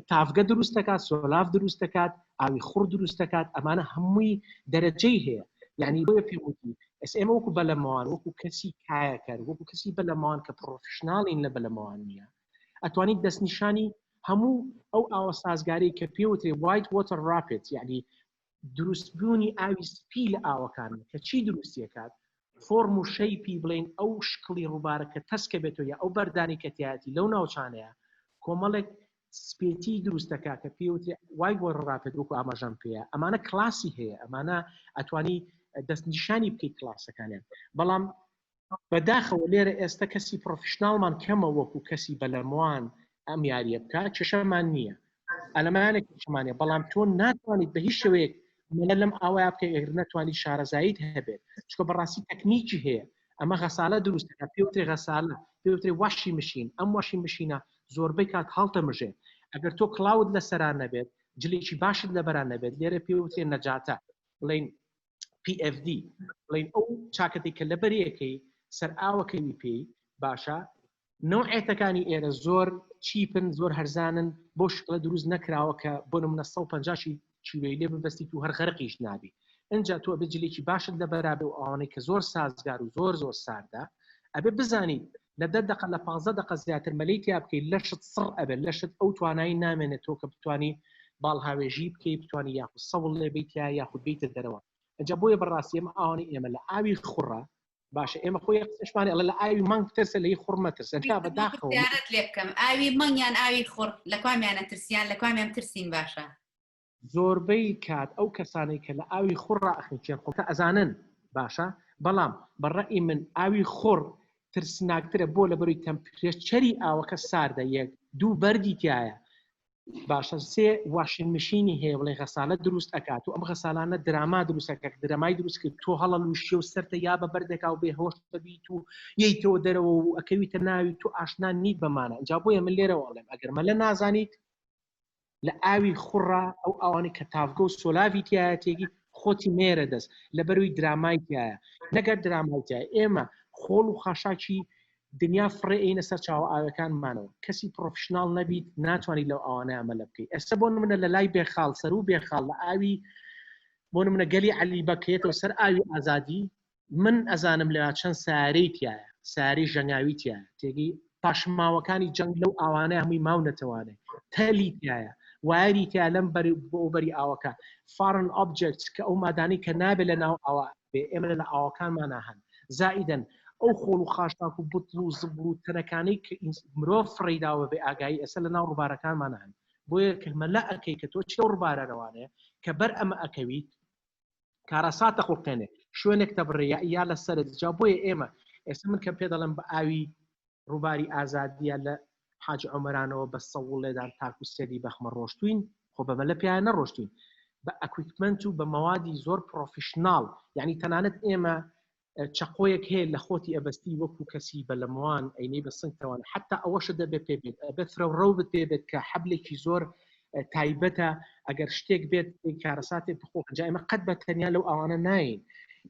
D: تاڤگە دروست دەکات سۆلاف دروست دەکات ئاوی خوڕ دروست دەکات ئەمانە هەمووی دەرەجەی هەیە یعنی بۆیە پێم وتی ئێستا ئێمە وەکو بەلەمەوان وەکو کەسی کایەکەر وەکو کەسی بەلەمەوان کە professional ین لە بەلەمەوان نییە ئەتوانیت دەستنیشانی هەموو ئەو ئاوە سازگاری کە پێوترێ white water rapid یعنی دروستبوونی ئاوی سپی لە ئاوەکان کە چی دروستیەکات فۆرم و shape ی بڵێین ئەو شکڵی ڕووبارە کە تەسکە بێتەوە یا ئەو بەردانی کە تیایەتی لەو ناوچانەیە کۆمەڵێک سپێتی دروست دەکات کە پێوترێ white water rapid وەکو ئاماژەم پێیە ئەمانە کلاسی هەیە ئەمانە ئەتوانی دەستنیشانی بکەیت کلاسەکانیان بەڵام بەداخەوە لێرە ئێستا کەسی professional مان کەمە وەکو کەسی بەلەموان ئەم یاریە بکە کێشەمان نییە ئەلەمانێک کێشەمانە بەڵام تۆ ناتوانیت بە هیچ شێوەیەک مەلە لەم ئاوای بکە ئەگەر نەتوانیت شارەزاییت هەبێت چکە بەڕاستی تەکنیکی هەیە ئەمە غەسالە دروست دەکات پێوترێ غەسالە پێوترێ washing machine ئەم washing machine ە زۆربەی کات هەڵتەمژێ ئەگەر تۆ کڵاوت لەسەران نەبێت جلێکی باشت لەبەران نەبێت لێرە پێوترێ نەجاتە بڵین PFD بڵین ئەو چاکەتێک کە لەبەرەکەی سەر ئاوەکەوی پێی باشە نەوعێتەکانی ئێرە زۆر cheap ن زۆر هەرزانن بۆ شکڵە دروست نەکراوە کە بۆ نمونە 150 کیلۆی لێ ببەستیت و هەر غەرقیش نابی ئەجا تۆ ئەبێ جلێکی باشت لەبەرابێ و ئەوانەی کە زۆر سازگار و زۆر زۆر ساردە ئەبێ بزانیت لە دە دقە لە 15 دقە زیاتر مەلەی تیا بکەیت لەشت سڕ ئەبێت لەشت ئەو توانایی نامێنێت تۆ کە بتانی باڵ هاوێژی بکەی بتانی یاخود سەوڵ لێ بیتیا یاخود بیتە دەرەوە ئەجا بۆیە بەڕاستی ئێمە ئاوانی ئێمە لە ئاوی خوڕە باشە ئێمە خۆی قسەشمانی ئەڵێ لە ئاوی مانگ بترسە لەی خوڕ مەترسە تا بەداخەوە
A: پرسیارت لێ بکەم ئاوی مانگ یان ئاوی خوڕ لە کوامیانە ترسیان لە کوامیان ترسین باشە
D: زۆربەی کات ئەو کەسانەی کە لە ئاوی خوڕ ئەخنکێن خۆ ئەزانن باشە بەڵام بە ڕەئی من ئاوی خوڕ ترسناکترە بۆ لەبەروی temperature ی ئاوەکە ساردە یەک دوو بەردی تایە باشە سێ washing machine ی هەیە بڵێ غەسالە دروست ئەکات و ئەم غەسالانە دراما دروست ئەکات درامای دروست کرد تۆ هەڵە لوشیە و سەرتە یا بە بەردێکا و بێ هۆش دەبیت و یەیتەوە دەرەوە و ئەکەویتە ناوی تو ئاشنا نیت بەمانە جا بۆیە من لێرەوە ئەڵێم ئەگەر مەلە نازانیت لە ئاوی خوڕە ئەو ئاوانەی کە تاڤگە و سۆلاڤی تایەتێکی خۆتی مێرە دەست لەبەروی درامای تایە نەگەر درامای تایە ئێمە خۆڵ و خاشاکی دنیا فڕێ ئەینە سەر چاوە ئاوەکانمانەوە کەسی professional نەبیت ناتوانیت لەو ئاوانە مەلە بکەیت ئێستا بۆ نمونە لە لای بێخاڵ سەر و بێخاڵ لە ئاوی بۆ نمونە گەلی عەلی بەکێتەوە سەر ئاوی ئازادی من ئەزانم لە چەند سارەی تایە ساری ژەنگاوی تایە تێگەی پاشماوەکانی جەنگ لەو ئاوانە هەمووی ماونەتەوانێ تەلی تایە وایری تیا لەم بەری بۆ بەری ئاوەکە foreign objects کە ئەو مادانی کە نابێت لە ناو ئاوا بێ ئێمە لە ئاوەکانمانە هەن زائیدەن ئەو خۆڵ و خاشاک و بتڵ و زبڵ و تەنەکانەی کە مرۆڤ فڕێیداوە بێ ئاگایی ئێستا لە ناو ڕووبارەکانمان هەن بۆیە کە مەلا ئەکەی کە تۆ چی لەو ڕووبارە رەوانەیە کە بەر ئەمە ئەکەویت. کارەساتە خوڵقێنێ شوێنێک تەبڕێ یا یا لە سەرت جا بۆیە ئێمە ئێستا من کە پێ دەڵێم بە ئاوی ڕووباری ئازادیە لە حاج عمرانەوە بە سەوڵ لێدان تاکو سێدی بەخمە ڕۆشتوین خۆ بە مەلە پیاە نەڕۆشتوین بە equipment و بە مەوادی زۆر professional یعنی تەنانەت ئێمە چەقۆیەک هەیە لە خۆتی ئەبەستی وەکو کەسی بەلەموان ئەینەی بە سنگتەوان حتا ئەوەشە دەبێ پێ بێت ئەبێت فرەوڕەو بت پێ بێت کە حەبلێکی زۆر تایبەتە ئەگەر شتێک بێت کارەساتێک بخۆ جا ئێمە قەت بە تەنیا لەو ئاوانە ناین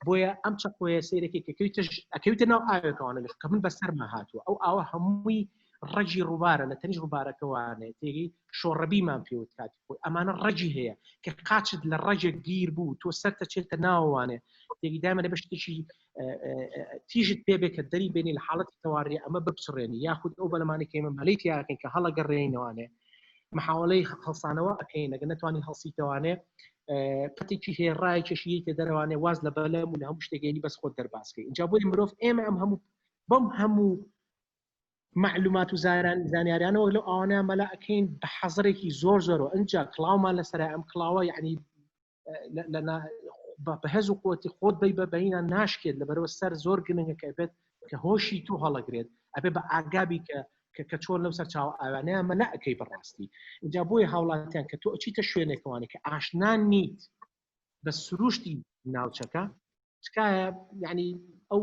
D: بۆیە ئەم چەقۆیە سیرێکی کە ئەکەویتە ناو ئاوێکەوانە لە کە من بەسەرما هاتووە ئەو ئاوە هەمووی ڕەگی ڕووبارە لە تەنیش ڕووبارەکەوانێ تێگەی شۆڕەبیمان پێوت کاتی خۆی ئەمانە ڕەگی هەیە کە قاچت لە ڕەگێک گیر بوو تۆ سەرتە چێتە ناوانێ تێگی دایمە بە شتێکی تیژت پێ بێ کە دەری بێنی لە حاڵەتی تەواری ئەمە بپچڕێنی یاخود ئەو بەلەمانی کە ئێمە مەلەی تیاکەین کە هەڵەگەڕێینەوانێ محاولەی هەڵسانەوە ئەکەین ئەگەر نەتوانی هەڵسیتەوانێ پەتێکی هەیە ڕایکێشی یتە دەرەوانێ واز لە بەلەم و لە هەموو شتێکێنی بەس خۆت دەربازکەی اینجا بۆی مرۆڤ ئێمە ئەم هەموو بەم هەموو معلومات و زاران زانیاریانەوە لەو ئەوانە مەلا ئەکەین بە حەزرێکی زۆر زۆرەوە ئەجا کڵاومان لەسەر ئەم کڵاوە یعنی بەهێز و قوتی خۆت بی بە بەینە ناشکێت لەبەرەوە سەر زۆر گرنگە کە بێت کە هۆشی تو هەڵەگرێت ئەبێ بە ئاگابی کە کە چۆن لەو سەرچاوە ئاوانەیە مەلا ئەەکەی بەڕاستی اینجا بۆیە هاوڵاتیان کە تۆ ئەچیتە شوێنێکوانێک کە ئاشنا نیت بە سروشتی ناوچەکە تکایە یعنی ئەو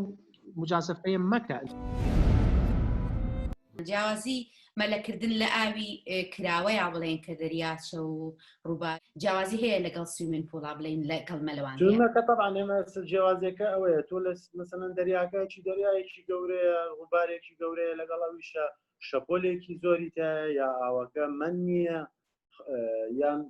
D: مجازفەیە مەکە.
A: جیاوازی مەلەکردن لە ئاوی کراوە یا بڵێن کە دەریاچە و ڕووبار جیاوازی هەیە لەگەڵ swimming pool ا بڵین لەگەڵ مەلەوان
C: کە طبعا ئێمە جیاوازیەکە ئەوەیە تۆ لە مەسەلەن دەریاکە چی دەریایەکی گەورەیە ڕووبارێکی گەورەیە لەگەڵ ئەویشە شەپۆلێکی زۆری تایە یا ئاوەکە من نییە یان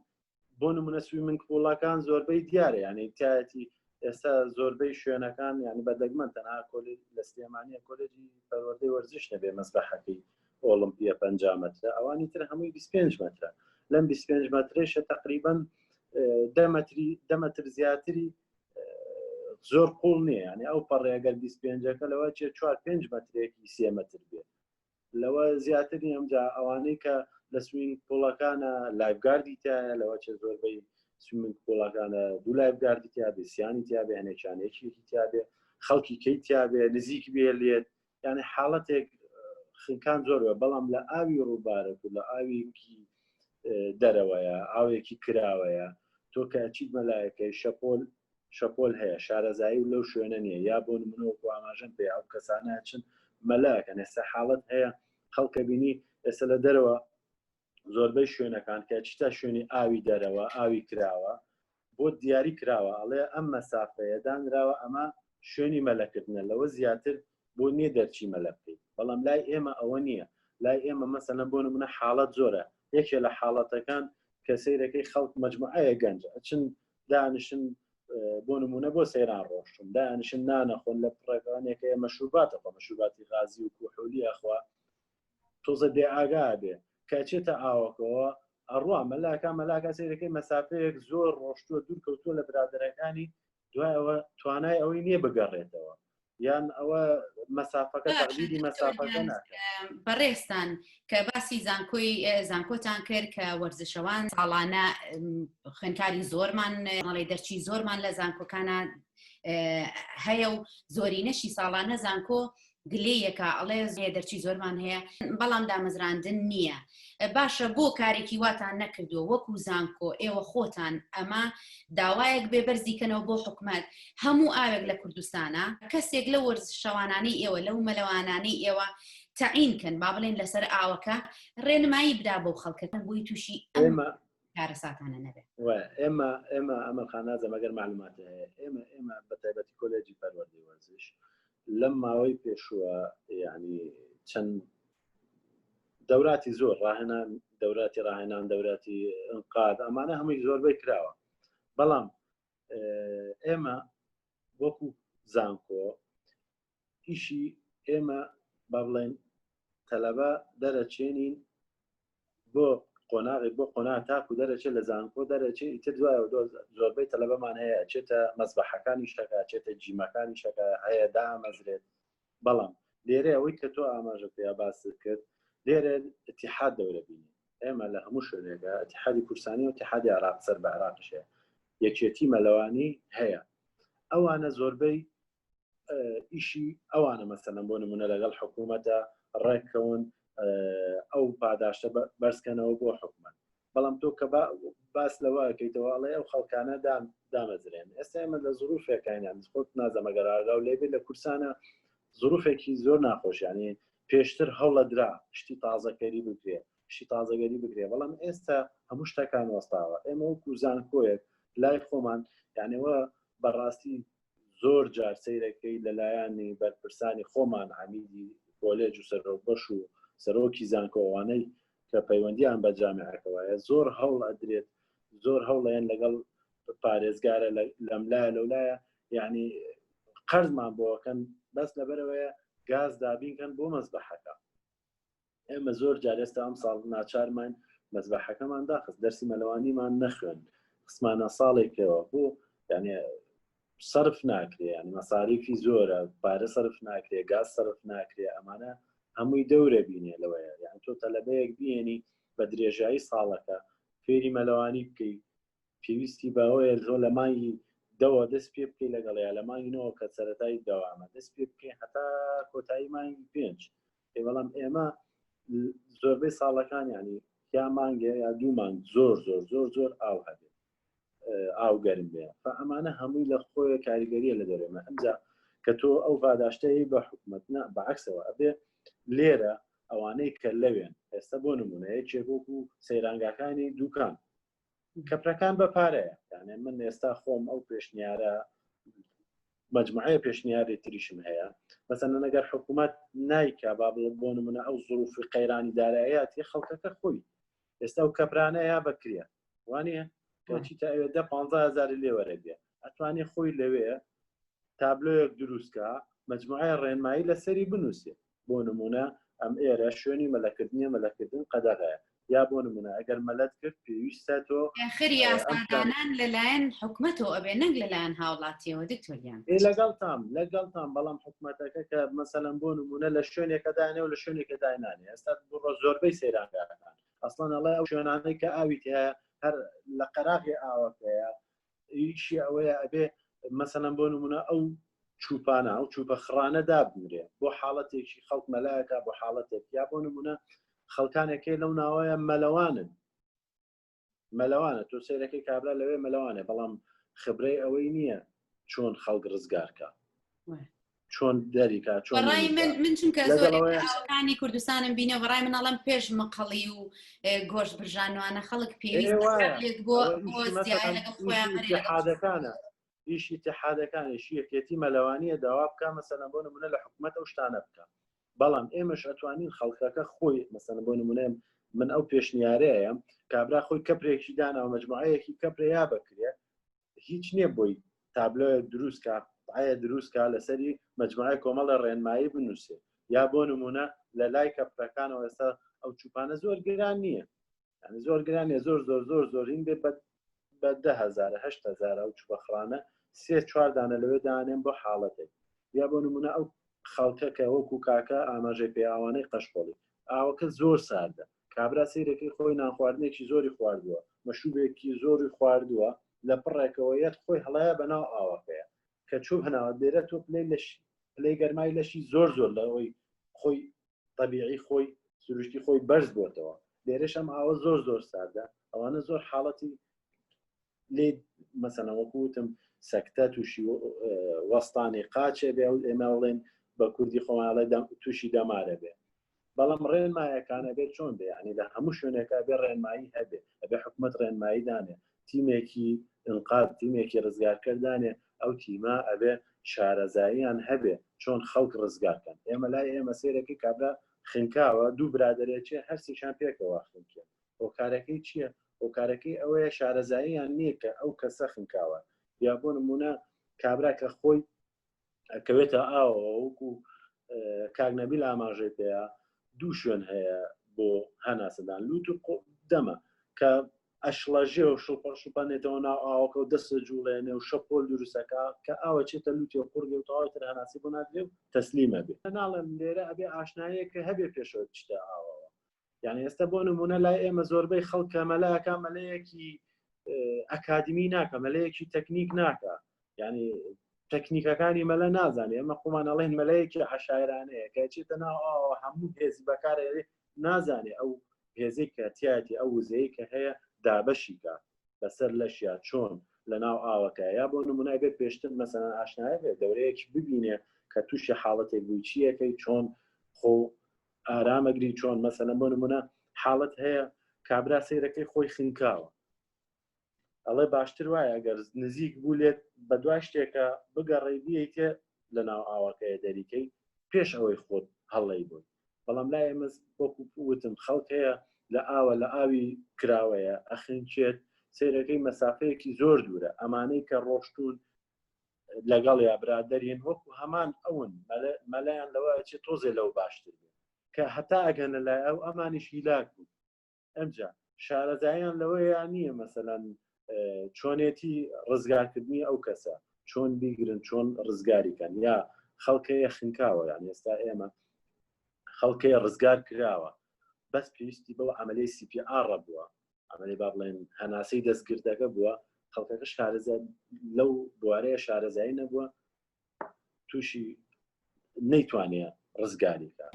C: بۆ نمونە swimming pool ەکان زۆربەی دیارە یعنی تایەتی ئێستا زۆربەی شوێنەکان یعنی بە دەگمەن تەنها کۆلێج لە سلێمانیە کۆلێجی پەروەردەی وەرزش نەبێ مەسبەحەکەی ئۆڵمپیە 50 مەترە ئەوانی تر هەمووی 25 مەترە لەم 25 مەترێشە تقریبا دە مەتری دە مەتر زیاتری زۆر قوڵ نییە یعنی ئەو پەڕێگەر 25ەکە لەوە چێ 4 5 مەترێکی سێ مەتر بێ لەوە زیاتر نیە ئەمجا ئەوانەی کە لە swimming pool ەکانە lifeguard ی تایە لەوە چێ زۆربەی swimming pool ەکانە دوو lifeguard ی تیا بێ سیانی تیا بێ هەنێکیان یەکێکی تیا بێ خەڵکی کەی تیا بێ نزیک بێ لێت یعنی حاڵەتێک خنکان زۆر بە بەڵام لە ئاوی ڕووبارەک و لە ئاوێکی دەرەوەیە ئاوێکی کراوەیە تۆ کە ئەچیت مەلایەکەی شەپۆل شەپۆل هەیە شارەزایی و لەو شوێنە نییە یا بۆ نمونە وەکو ئاماژەم پێ ئەو کەسانە چن مەلاکەن ئێستا حاڵەت هەیە خەڵکە بینی ئێستا لە دەرەوە زۆربەی شوێنەکان کە چیتا شوێنی ئاوی دەرەوە ئاوی کراوە بۆ دیاری کراوە ئەڵێ ئەم مەسافەیە دانراوە ئەمە شوێنی مەلەکردنە لەوە زیاتر بۆ نییە دەرچی مەلە بکەیت بەڵام لای ئێمە ئەوە نییە لای ئێمە مەسەلەن بۆ نمونە حاڵەت زۆرە یەکێ لە حاڵەتەکان کە سەیرەکەی خەڵک مجموعەیە گەنج ئەچن دانیشن بۆ نمونە بۆ سەیران ڕۆشتون دانیشن نانەخۆن لە پڕێکانێکە مەشروباتە خۆ مەشروباتی غازی و کوحولی ئەخوا تۆزە بێ ئاگا بێ کە چێتە ئاوەکەوە ئەڕوا مەلاکە مەلاکە سەیرەکەی مەسافەیەک زۆر ڕۆشتووە دوور کەوتووە لە برادەرەکانی دوایەوە توانای ئەوەی نییە بگەڕێتەوە یان ئەوە مەسافەکە تەقدیری مەسافەکە ناکات.
A: بەڕێزتان کە باسی زانکۆی زانکۆتان کرد کە وەرزشەوان ساڵانە خوێنکاری زۆرمان مەڵی دەرچی زۆرمان لە زانکۆکانە هەیە و زۆرینەشی ساڵانە زانکۆ گلەیەکە ئەڵێ دەرچی زۆرمان هەیە بەڵام دامەزراندن نییە باشە بۆ کارێکی واتان نەکردووە وەکو زانکۆ ئێوە خۆتان ئەمە داوایەک بێ بەرزی کەنەوە بۆ حکومەت هەموو ئاوێک لە کوردستانە کەسێک لە وەرزشەوانانەی ئێوە لەو مەلەوانانەی ئێوە تەعین کەن با بڵێن لەسەر ئاوەکە ڕێنمایی بدا بۆ خەڵکەکە بۆی تووشی ئێمە کارەساتانە نەبێت
C: ئێمە ئێمە ئەمە خانازە مەگەر معلومات هەیە ئێمە ئێمە بە تایبەتی کۆلێجی پەروەردەی وەرزش لەم ماوەی پێشووە یعنی چەند دەوراتی زۆر ڕاهێنان دەوراتی ڕاهێنان دەوراتی ئەنقاد ئەمانە هەمووی زۆربەی کراوە بەڵام ئێمە وەکو زانکۆ ئیشی ئێمە با بڵێن تەلەبە دەرەچێنین بۆ قۆناغی بۆ قۆناغ تاکو دەرەچێت لە زانکۆ دەرەچێت ئیتر دوایەوە زۆربەی تەلەبەمان هەیە چێتە مەزبەحەکانی شەکە چێتە جیمەکانی شەکە هەیە دامەزرێت بەڵام لێرە ئەوەی کە تۆ ئاماژە پێیا باست کرد لێرە اتحاد دەورە بینی ئێمە لە هەموو شوێنێکە اتحادی کوردستانی و اتحادی عراق سەر بە عراقیش هەیە یەکێتی مەلەوانی هەیە. ئەوانە زۆربەی ئیشی ئەوانە مەسەلەن بۆ نمونە لەگەڵ حکوومەتە ڕێککەون ئەو پاداشتە بەرزکەنەوە بۆ حکومت بەڵام تۆ کە باس لەوە کەیتەوە ئەڵێ ئەو خەڵکانە دامەزرێن ئێستا ئێمە لە زروفێکینیان خۆت نازەمەگەر ئاگاو لێ بێت لە کورسانە زروفێکی زۆر ناخۆشیانی پێشتر هەوڵەدرا شتی تازەکەری بکرێ شتی تازەگەری بکرێ بەڵام ئێستا هەموو شتەکان وەستاوە ئێمە وەکو زانکۆیەک لای خۆمان یانەوە بەڕاستی زۆر جار سەیرەکەی لەلایەنی بەرپرسانی خۆمان عەمیدی کۆلێج و سەرۆک بەش و سەرۆکی زانکۆوانەی کە پەیوەندیان بە جامیعەکەوەیە زۆر هەوڵ ئەدرێت زۆر هەوڵیان لەگەڵ پارێزگارە لەملایە لەولایە یعنی قەرزمان بۆکەن بەس لەبەرەوەیە گاز دابینکەن بۆ مەزبەحەکە ئێمە زۆر جار ئێستا ئەم ساڵ ناچارمان مەزبەحەکەمان داخست دەرسی مەلەوانیمان نەخوێن خستمانە ساڵێکەوە بۆ یعنی سەرف ناکرێ یعنی مەساریفی زۆرە پارە سەرف ناکرێ گاز سەرف ناکرێ ئەمانە هەمووی دەورە بینێ لەوەیە یان تۆ تەلەبەیەک بێنی بە درێژایی ساڵەکە فێری مەلەوانی بکەیت پێویستی بەوەیە تۆ لە مانگی دەوە دەست پێ بکەی لەگەڵ یا لە مانگی نەوە کە سەرەتای دەوامە دەست پێ بکەی هەتا کۆتایی مانگی پێنج ئێ بەڵام ئێمە زۆربەی ساڵەکان ینی یا مانگێ یا دوو مانگ زۆر زۆر زۆر زۆر ئاو هەبێت ئاو گەرم بێ ئەمانە هەمووی لە خۆی کاریگەریە لە دەرێمە ئەمجا کە تۆ ئەو پاداشتەی بە حکوومەت نە بەعکسەوە ئەبێ لێرە ئەوانەی کە لەوێن ئێستا بۆ نمونە یەکێک وەکو سەیرانگاکانی دوکان کەپرەکان بە پارەیە یانێ من ئێستا خۆم ئەو پێشنیارە مجموعەیە پێشنیاری تریشم هەیە مەسەن ئەگەر حکوومەت نایکا با بڵێ بۆ نمونە ئەو زروفی قەیرانی دارایەتی خەڵکەکە خۆی ئێستا و کەپرانە یا بەکرە وانە کەچی تا ئەوێ دە 15 هزاری لێوەرەگرێ ئەتوانێ خۆی لەوێ تابلۆیەک دروستکە مجموعەیە ڕێنمایی لەسەری بنووسێ بۆ نمونە ئەم ئێرە شوێنی مەلەکردنیە مەلەکردن قەدەغەیە یا بۆ نمونە ئەگەر مەلەت کرد پێویستە تۆ
A: ئاخر یاسادانان لەلایەن حکومەتەوە ئەبێ نەک لەلایەن هاوڵاتیەوە دکتۆریان
C: لەگەڵتام لەگەڵتام بەڵام حکومەتەکە کە مەسەلەن بۆ نمونە لە شوێنێکە دانێ و لە شوێنێکە داینانێ ئێستا بڕۆ زۆربەی سەیرانگاکان ئەسڵەن ئەڵێ ئەو شوێنانەی کە ئاوی تایە هەر لە قەراغی ئاوەکەیە ئیشی ئەوەیە ئەبێ مەسەلەن بۆ نمونە ئەو چوپانە ئەو چوپە خڕانە دابنرێ بۆ حاڵەتێکی خەڵک مەلایەکە بۆ حاڵەتێک یا بۆ نمونە خەڵکانێکی لەو ناوەیە مەلەوانن مەلەوانە تۆ سەیرەکەی کابرا لەوێ مەلەوانێ بەڵام خبرەی ئەوەی نییە چۆن خەڵک ڕزگارکە چۆن دەریکا چۆن
A: بەڕای من من چونکە زۆرانی کوردستانم بینە بەڕای من ئەڵم پێش مقەڵی و گۆشت برژانوانە خەڵک پێویست بۆ
C: حادەکانە ئیشی تحادەکانیش یەکێتی مەلەوانیە داوا بکە مەسەلەن بۆ نمونە لە حکوومەت ئەو شتانە بکە بەڵام ئێمەش ئەتوانین خەڵکەکە خۆی مەسەلەن بۆ نمونە من ئەو پێشنیارەیە کابرا خۆی کەپرێکی داناوە مجموعەیەکی کەپرێ یا بەکرێ هیچ نییە بۆی تابلۆیەک دروست کا قەتعەیە دروست کا لەسەری مەجموعەی کۆمەڵە ڕێنمایی بنووسێ یا بۆ نمونە لە لای کەپرەکانەوە ئێستا ئەو چوپانە زۆر گران نییە یعنی زۆر گران نیە زۆر زۆر زۆر زۆرین بێ بە دههزار هزار ئەو چوپە خڕانە سێ چوار دانە لەوێ دانێن بۆ حاڵەتێک یا بۆ نمونە ئەو خەڵکە کە وەکو کاکە ئاماژەی پێ ئاوانەی قەشقۆڵی ئاوەکە زۆر ساردە کابرا سەیرەکەی خۆی نانخواردنێکی زۆری خواردووە مەشروبێکی زۆری خواردووە لە پڕێکەوە یەت خۆی هەڵەیە بەناو ئاوەکەیە کە چوو هەناوە دێرە تۆ پلەی لەش پلەی گەرمای لەشی زۆر زۆر لە ئەوەی خۆی طبیعی خۆی سروشتی خۆی بەرز بۆتەوە لێرەش ئەم ئاوە زۆر زۆر ساردە ئەوانە زۆر حاڵەتی لێ مەسەنە وەکو وتم سەکتە تووشی وەستانی قاچێ بێ و ئێمە بڵێن بە کوردی خۆماڵێ تووشی دەمارە بێ بەڵام ڕێنمایەکان ئەبێ چۆن بێ یعنی لە هەموو شوێنێکا بێ ڕێنمایی هەبێ ئەبێ حکومەت ڕێنمایی دانێ تیمێکی ئینقاذ تیمێکی ڕزگارکەر دانێ ئەو تیمە ئەبێ شارەزاییان هەبێ چۆن خەڵک ڕزگارکەن ئێمە لای ئێمە سێرەکەی کابرا خنکاوە دوو برادەرێکێ هەرسێکیان پێکەوە خنکێن هۆکارەکەی چییە؟ هۆکارەکەی ئەوەیە شارەزاییان نییە کە ئەو کەسە خنکاوە یا بۆ نمونە کابرا کە خۆی ئەکەوێتە ئاوەوە وەکو کاک نەبیل ئاماژەی پێیا دوو شوێن هەیە بۆ هەناسەدان لوت و دەمە کە ئەشڵەژێ و شڵپە شڵپەنێتەوە ناو ئاوەکە و دەستە جوڵێنێ و شەپۆل دروستەکە کە ئاوە چێتە لوتی و قوڕگێ و تەواوی تر هەناسی بۆ نادرێ و تەسلیمە بێ ناڵێم لێرە ئەبێ ئاشنایەکە هەبێ پێشەوە بچتە ئاوەوە یعنی ئێستا بۆ نمونە لای ئێمە زۆربەی خەڵکە مەلاکە مەلەیەکی ئەکادمی ناکە مەلەیەکی تەکنیک ناکە یعنی تەکنیکەکانی مەلە نازانێ ئەمە خۆمان ئەڵێن مەلەیەکی عشاعرانەیە کە چێتە ناو ئاوە هەموو هێزی بەکارێ نازانێ ئەو هێزێک کە تیاتی ئەو وزەیە کە هەیە دابەشیکە بەسەر لەشیا چۆن لە ناو ئاوەکە یا بۆ نمونای بێت پێشتر مەسەلەن ئاشنایە بێت دەورەیەکی ببینێ کە تووشی حاڵەتێک بووی چیەکەی چۆن خۆ ئارامەگری چۆن مەسەلەن بۆ نمونە حاڵەت هەیە کابرا سەیرەکەی خۆی خنکاوە ئەڵێ باشتر وایە ئەگەر نزیک بوو لێت بە دوای شتێکە بگەڕێی بیەیتێ لە ناو ئاوەکەیە دەریکەی پێش ئەوەی خۆت هەڵەی بووی بەڵام لای ئێمە وەکو وتم خەڵک هەیە لە ئاوە لە ئاوی کراوەیە ئەخنکێت سەیرەکەی مەسافەیەکی زۆر دوورە ئەمانەی کە ڕۆشتون لەگەڵ یا برادەرین وەکو هەمان ئەون مەلایان لەوە چێ تۆزێ لەو باشتر بێت کە هەتا ئەگەنە لای ئەو ئەمانیش هیلاک بوون ئەمجا شارەزایان لەوەیە نییە مەسەلەن چۆنێتی ڕزگارکردنی ئەو کەسە چۆن بیگرن چۆن ڕزگاریکەن یا خەڵکەیە خنکاوە یان ئێستا ئێمە خەڵکەیە ڕزگار کراوە بەس پێویستی بەو عملی CPR بووە عملی با بڵێن هەناسەی دەستکردەکە بووە خەڵکەکە شارەزا لەو بوارەیە شارەزایی نەبووە تووشی نەیتوانێ ڕزگاری کا.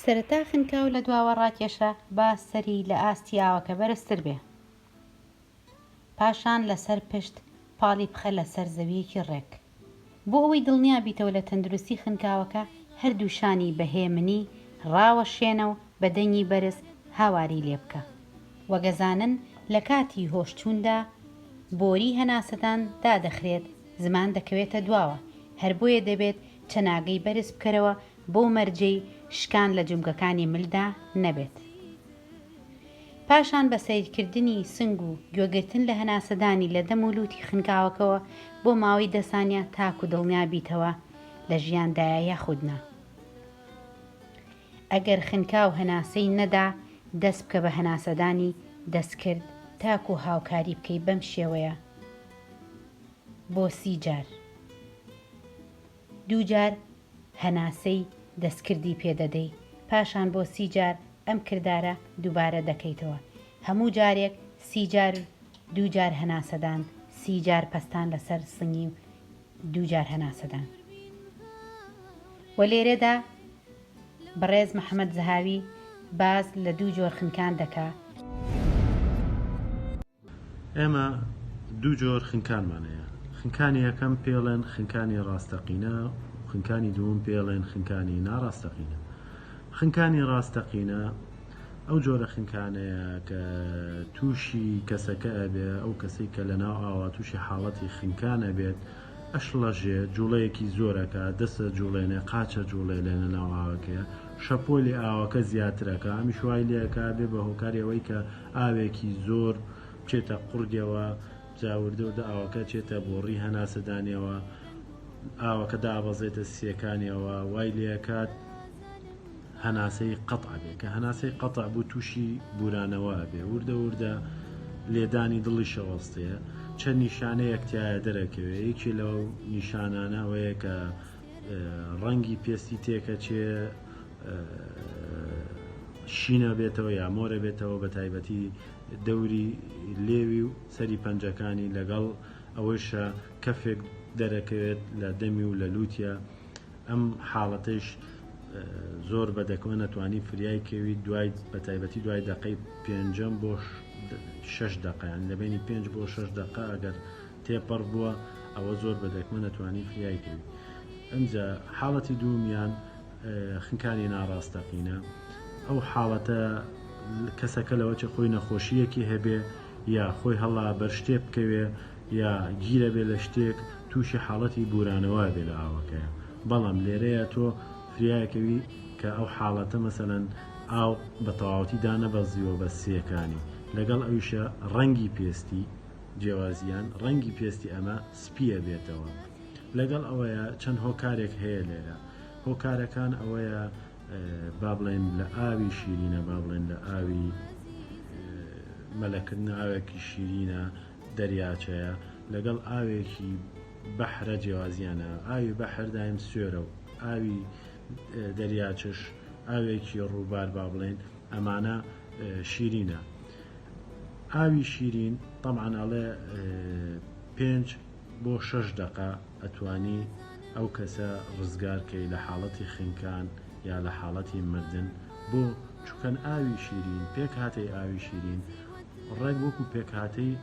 B: سەرەتا خنکاو لە دواوە ڕاکێشە با سەری لە ئاستی ئاوەکە بەرزتر بێ. پاشان لەسەر پشت پاڵی بخە لەسەر زەوییەکی ڕێک. بۆ ئەوەی دڵنیا بیتەوە لە تەندروستی خنکاوەکە هەردوو شانی بە هێمنی ڕاوەشێنە و بە دەنگی بەرز هاواری لێ بکە. وەک ئەزانن لە کاتی هۆش چووندا بۆری هەناسەدان دادەخرێت زمان دەکەوێتە دواوە هەر بۆیە دەبێت چەناگەی بەرز بکەرەوە بەو مەرجەی شکان لە جومگەکانی ملدا نەبێت. پاشان بە سەیرکردنی سنگ و گوێگرتن لە هەناسەدانی لە دەم و لوتی خنکاوەکەوە بۆ ماوەی دە سانیە تاکو دڵنیا بیتەوە لە ژیاندایە یاخود نا. ئەگەر خنکاو هەناسەی نەدا دەست بکە بە هەناسەدانی دەستکرد تاکو هاوکاری بکەی بەم شێوەیە بۆ 30 جار دوو جار هەناسەی دەستکردی پێ دەدەی پاشان بۆ 30 جار ئەم کردارە دووبارە دەکەیتەوە هەموو جارێک 30 جار دوو جار هەناسەدان 30 جار پەستان لەسەر سنگی و دوو جار هەناسەدان وە لێرەدا بەڕێز محەمەد زەهاوی باس لە دوو جۆر خنکان دەکا.
C: ئێمە دوو جۆر خنکانمان هەیە، خنکانی یەکەم پێڵێن خنکانی ڕاستەقینە و خنکانی دووەم پێڵێن خنکانی ناڕاستەقینە. خنکانی ڕاستەقینە ئەو جۆرە خنکانەیە کە تووشی کەسەکە ئەبێ، ئەو کەسەی کە لەناو ئاوا تووشی حاڵەتی خنکان ئەبێت، ئەشڵەژێ، جوڵەیەکی زۆر ئەکا، دەست ئەجوڵێنێ، قاچ ئەجوڵێ لە ناو ئاوەکەیا، شەپۆلی ئاوەکە زیاتر ئەکا، ئەمیش وای لێ ئەکا ئەبێ بە هۆکاری ئەوەی کە ئاوێکی زۆر بچێتە قوڕگەوە، جا وردە وردە ئاوەکە ئەچێتە بۆڕی هەناسەدانیەوە، ئاوەکە دابەزێتە سییەکانیەوە، وای لێ ئەکات هەناسەی قەتع بێ کە هەناسەی قەتع بوو تووشی بورانەوە ئەبێ وردە وردە لێدانی دڵیشە وەستێ چەند نیشانەیەک تایە دەرەکەوێ یەکێ لەو نیشانانە ئەوەیە کە ڕەنگی پێستی تێکەچێ شینە بێتەوە یا مۆرە بێتەوە بە تایبەتی دەوری لێوی و سەری پەنجەکانی لەگەڵ ئەوەیشە کەفێک دەرەکەوێت لە دەمی و لە لووتە ئەم حاڵەتەیش زۆر بە دەکمە نەتوانی فریای کەویت دوای بە تایبەتی دوای دەقەی پێنجەم بۆ شش دەقە یان لە بینی پێنج بۆ شش دەقە ئەگەر تێپەڕ بووە ئەوە زۆر بە دەکمە نەتوانی فریای کەویت ئەمجا حاڵەتی دوومیان خنکانی ناڕاستەقینە ئەو حاڵەتە کەسەکە لەوە چ خۆی نەخۆشیەکی هەبێ یا خۆی هەڵا بەر شتێ بکەوێ یا گیرەبێ لە شتێک تووشی حاڵەتی بورانەوە ئەبێ لە ئاوەکەیا بەڵام لێرەیا تۆ فریایەکەوی کە ئەو حاڵەتە مەسەلەن ئاو بە تەواوەتی دانەبەزیوە بە سیەکانی لەگەڵ ئەویشە ڕەنگی پێستی جیاوازیان ڕەنگی پێستی ئەمە سپی ئەبێتەوە لەگەڵ ئەوەیە چەند هۆکارێک هەیە لێرە هۆکارەکان ئەوەیە با بڵێن لە ئاوی شیرینە با بڵێن لە ئاوی مەلەکردن ئاوێکی شیرینە دەریاچەیە لەگەڵ ئاوێکی بەحرە جیاوازیانە ئاوی بەحر دایم سوێرە و ئاوی دەریاچەش ئاوێکی ڕووبار با بڵێن ئەمانە شیرینە ئاوی شیرین طبعا ئەڵێ. پێنج بۆ شەش دەقە ئەتوانی ئەو کەسە ڕزگار کەی لە حاڵەتی خنکان یا لە حاڵەتی مردن بۆ چوکەن ئاوی شیرین پێکهاتەی ئاوی شیرین ڕێک وەکو پێکهاتەی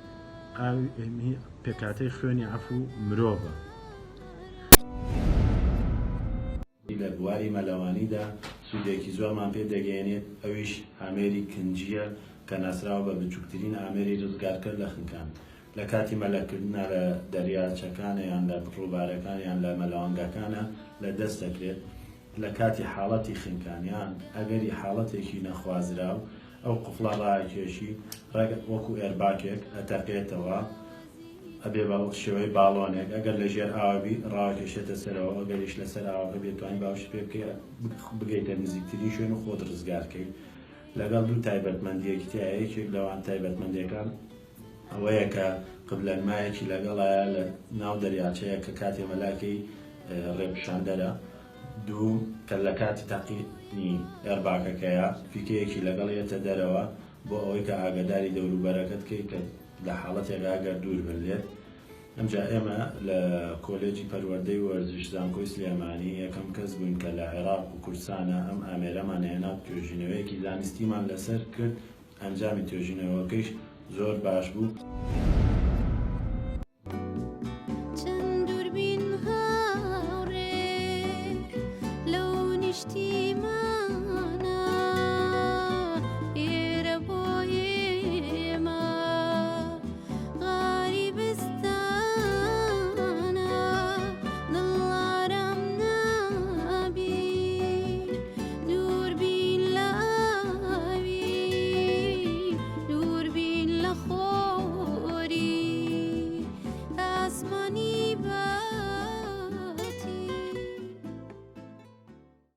C: ئاوی پێکهاتەی خوێنی عەفو مرۆڤە. لە بواری مەلەوانیدا سوودێکی زۆرمان پێ دەگەیەنێت، ئەویش ئامێری کنجییە کە ناسراوە بە بچووکترین ئامێری ڕزگارکەر لە خنکان. لە کاتی مەلەکردنا لە دەریاچەکانە یان لە ڕووبارەکان یان لە مەلەوانگاکانە لە دەست دەکرێت، لە کاتی حاڵەتی خنکان یان ئەگەری حاڵەتێکی نەخوازراو ئەو قفڵە ڕائەکێشی ڕێک وەکو airbag ێک ئەتەقێتەوە ئەبێ بە شێوەی باڵۆنێک ئەگەر لە ژێر ئاوە بی ڕاوەکێشێتە سەرەوە ئەگەریش لەسەر ئاوەکە بێت توانی باوشی پێ بکەی بگەیتە نزیکترین شوێن و خۆت ڕزگار کەی لەگەڵ دوو تایبەتمەندیەکی تایە یەکێک لەوان تایبەتمەندیەکان ئەوەیە کە قبلەنمایەکی لەگەڵایە لە ناو دەریاچەیە کە کاتێ مەلاکەی ڕێپیشاندەرە دوو کە لە کاتی تەقینی airbag ەکەیە فیکەیەکی لەگەڵ یەتە دەرەوە بۆ ئەوەی کە ئاگاداری دەوروبەرەکەت کەی کە لە حاڵەتێکا گەر دوور بن لێت ئەمجا ئێمە لە کۆلێجی پەروەردەی وەرزش زانکۆی سلێمانی یەکەم کەس بووین کە لە عێراق و کوردستانە ئەم ئامێرەمان هێنا توێژینەوەیەکی زانستیمان لەسەر کرد ئەنجامی توێژینەوەکەیش زۆر باش بوو.